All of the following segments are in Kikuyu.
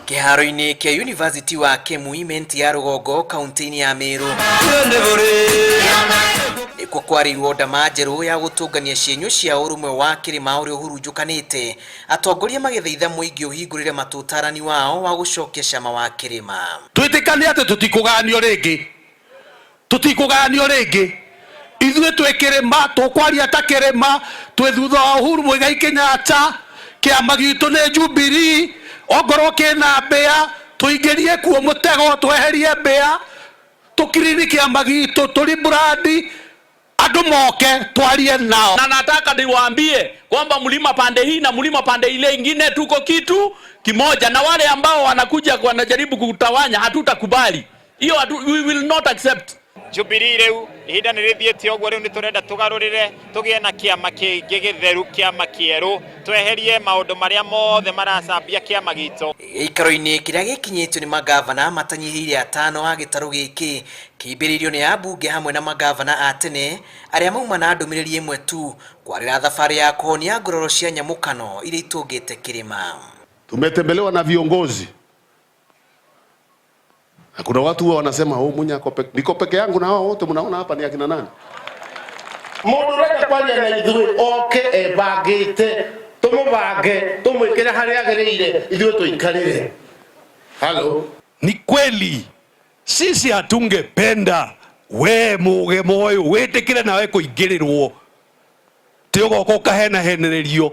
Kĩharo-inĩ kĩa University wa Kemu Imenti ya Rũgongo kaunti-inĩ ya Meru nĩkuo kwarĩirwo ndama njerũ ya gũtũngania cienyũ cia ũrũmwe wa kĩrĩma ũrĩa ũhurunjũkanĩte, atongoria magĩthaitha mũingĩ ũhingũrĩre matũ ũtarani wao wa gũcokia cama wa kĩrĩma. Twĩtĩkanie atĩ tũtikũgayanio rĩngĩ, tũtikũgayanio rĩngĩ. Ithuĩ twĩ kĩrĩma, tũkwaria ta kĩrĩma, twĩ thutha wa Uhuru Muigai Kenyatta, kĩama gitũ nĩ Jubilee, ongorwo kĩna mbĩa, tũingĩrie kuo mũtego, tweherie mbĩa, tũkirini kĩama gitũ, tũri brand, andũ moke twarie nao. Na nataka niwaambie kwamba mlima pande hii na mlima pande ile ingine tuko kitu kimoja, na wale ambao wanakuja wanajaribu kutawanya hatutakubali hiyo, we will not accept. Jubilee riu ihinda nĩ rĩthiĩte ũguo, rĩu nĩ tũrenda tũgarũrĩre tũgĩe na kĩama kĩngĩ gĩtheru, kĩama kĩerũ, tweherie maũndũ marĩa mothe maracambia kĩama gitũ. Gĩikaro-inĩ kĩrĩa gĩkinyĩtio nĩ magavana matanyihĩire atano a gĩtarũ gĩkĩ kĩimbĩrĩirio nĩ ambunge hamwe na magavana a tene arĩa mauma na ndũmĩrĩri ĩmwe tu, kwarĩra thabarĩ ya kũhonia nguraro cia nyamũkano iria itũngĩte kĩrĩma. Tumetembelewa na viongozi na kuna watu huwa wanasema, oh, Munya ako peke, niko peke yangu na hao wote mnaona hapa ni akina nani? Mundu urenda kwaria na ithuĩ oke ebangĩte, tũmũbange, tũmwĩkĩre harĩa agĩrĩire, ithuĩ tũikarĩre. Halo. Ni kweli sisi hatungependa we mugemo ũyũ wĩtĩkĩre nawe kũingĩrĩrwo, ti ũgoka ũkahenahenererio,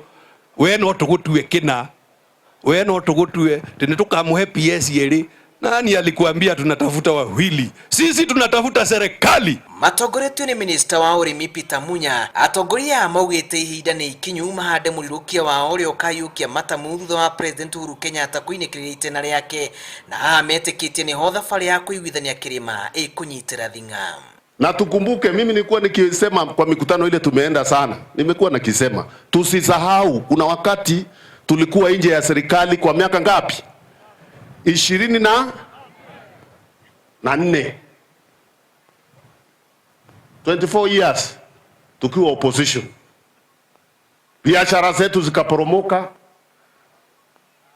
we no tũgũtue kĩna, we no tũgũtue tĩ nĩ tũkamũhe PS ĩrĩ. Nani alikuambia tunatafuta wawili? Sisi tunatafuta serikali. Matongoretio nĩ minista wa ũrĩmi Peter Munya, atongoria aya maugĩte ihinda nĩ ikinyu mahande mũrirũkia wao ũrĩa ũkayũkia matamu thutha wa President Uhuru Kenyatta kũinĩkĩrĩria itena rĩake, na haha metĩkĩtie nĩho thabarĩ ya kũiguithania kĩrĩma ĩkũnyitĩra thing'a. Na tukumbuke, mimi nilikuwa nikisema kwa mikutano ile tumeenda sana, nimekuwa nikisema tusisahau kuna wakati tulikuwa nje ya serikali kwa miaka ngapi? 24, 24 years tukiwa opposition, biashara zetu zikaporomoka,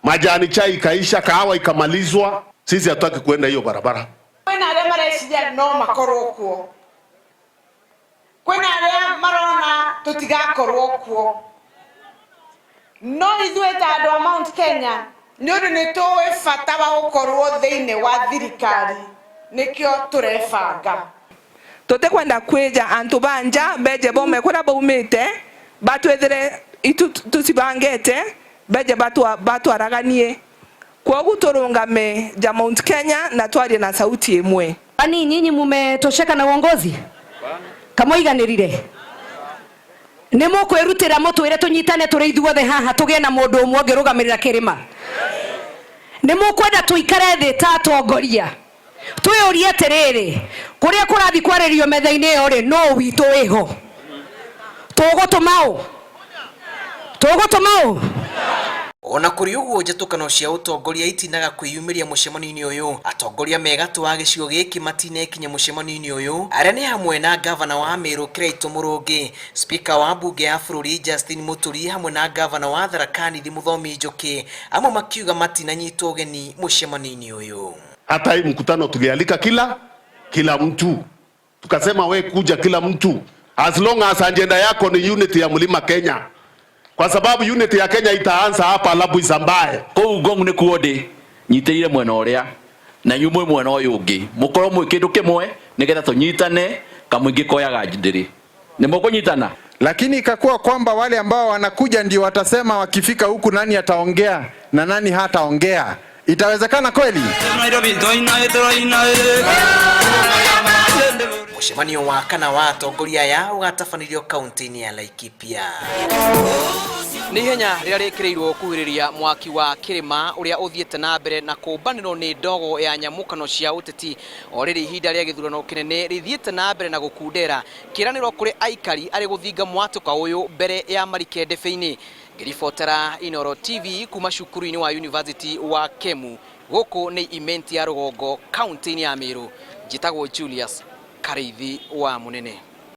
majani chai ikaisha, kahawa ikamalizwa. Sisi hatutaki kuenda hiyo barabara. Kwĩna arĩa mareciria no makorwo kuo, kwĩna arĩa marona tũtigakorwo kuo, no ithuĩ ta andũ a Mount Kenya nĩ ũndũ nĩ tũĩ bata wa gũkorwo thĩinĩ wa thirikari, nĩkĩo tũrebanga. Tũtikwenda kwĩja antu banja beje bome kũrĩa baumĩte batwethere itu tũcibangĩte beje batwaraganie, kwoguo tũrũngame ja Mount Kenya na twarie na sauti ĩmwe. Kwani nyinyi mumetosheka na uongozi? Kamũiganĩrire? Nĩ mũkwĩrutĩra mũtwĩre tũnyitane tũrĩ ithuothe haha tũgĩe na mũndũ ũmwe ũngĩrũgamĩrĩra kĩrĩma? Nĩ mũkwenda tũikare thĩ ta atongoria twĩyũrie atĩrĩrĩ, kũrĩa kũrathiĩ kwarĩrio metha-inĩ ĩyo rĩ, nũ witũ wĩho? Tũgũtũma ũ? Tũgũtũma ũ? Ona kũrĩ ũguo, njatũkano cia ũtongoria itinaga kwĩyumĩria mũcemanio-inĩ ũyũ. Atongoria me gatũ wa gĩcigo gĩkĩ matinekinya mũcemanio-inĩ ũyũ, arĩa nĩ hamwe na gavana wa Meru Kiraitu Mũrũngĩ, speaker wa mbunge ya bũrũri Justin Muturi, hamwe na gavana wa Tharaka Nithi Mũthomi Njũkĩ, amwe makiuga matinanyitwo ũgeni mũcemanio-inĩ ũyũ. Hata hii mkutano tulialika kila mtu, tukasema we kuja kila mtu, as long as agenda yako ni unity ya mlima Kenya, kwa sababu unity ya Kenya itaanza hapa alafu isambae. Kũu Ngong nĩkuo ndĩ nyitĩrĩire mwena ũrĩa na inyuĩ mwĩ mwena ũyũ ũngĩ, mũkorwo mwĩ kĩndũ kĩmwe nĩgetha tũnyitane kamũingĩ koyaga ndĩrĩ. Nĩ mũkũnyitana? Lakini ikakuwa kwamba wale ambao wanakuja ndio watasema wakifika huku nani ataongea na nani hataongea. Itawezekana kweli? Mũcemanio wa kana wa atongoria aya ũgatabanĩrio kaunti-inĩ ya Laikipia. Nĩ ihenya rĩrĩa rĩkĩrĩirwo kuhĩrĩria mwaki wa kĩrĩma ũrĩa ũthiĩte na mbere na kũmbanĩrwo nĩ ndogo ya nyamũkano cia ũteti, o rĩrĩ ihinda rĩa gĩthurano kĩnene rĩthiĩte na mbere na gũkundera kĩranĩro kũrĩ aikari arĩ gũthinga mwatũka ũyũ mbere ya marike ndebe-inĩ. Ngĩribotera Inooro TV kuma cukuru-inĩ wa University wa Kemu, gũkũ nĩ Imenti ya Rũgongo, kaunti-inĩ ya Meru, njĩtagwo Julius Karĩithi wa Mũnene.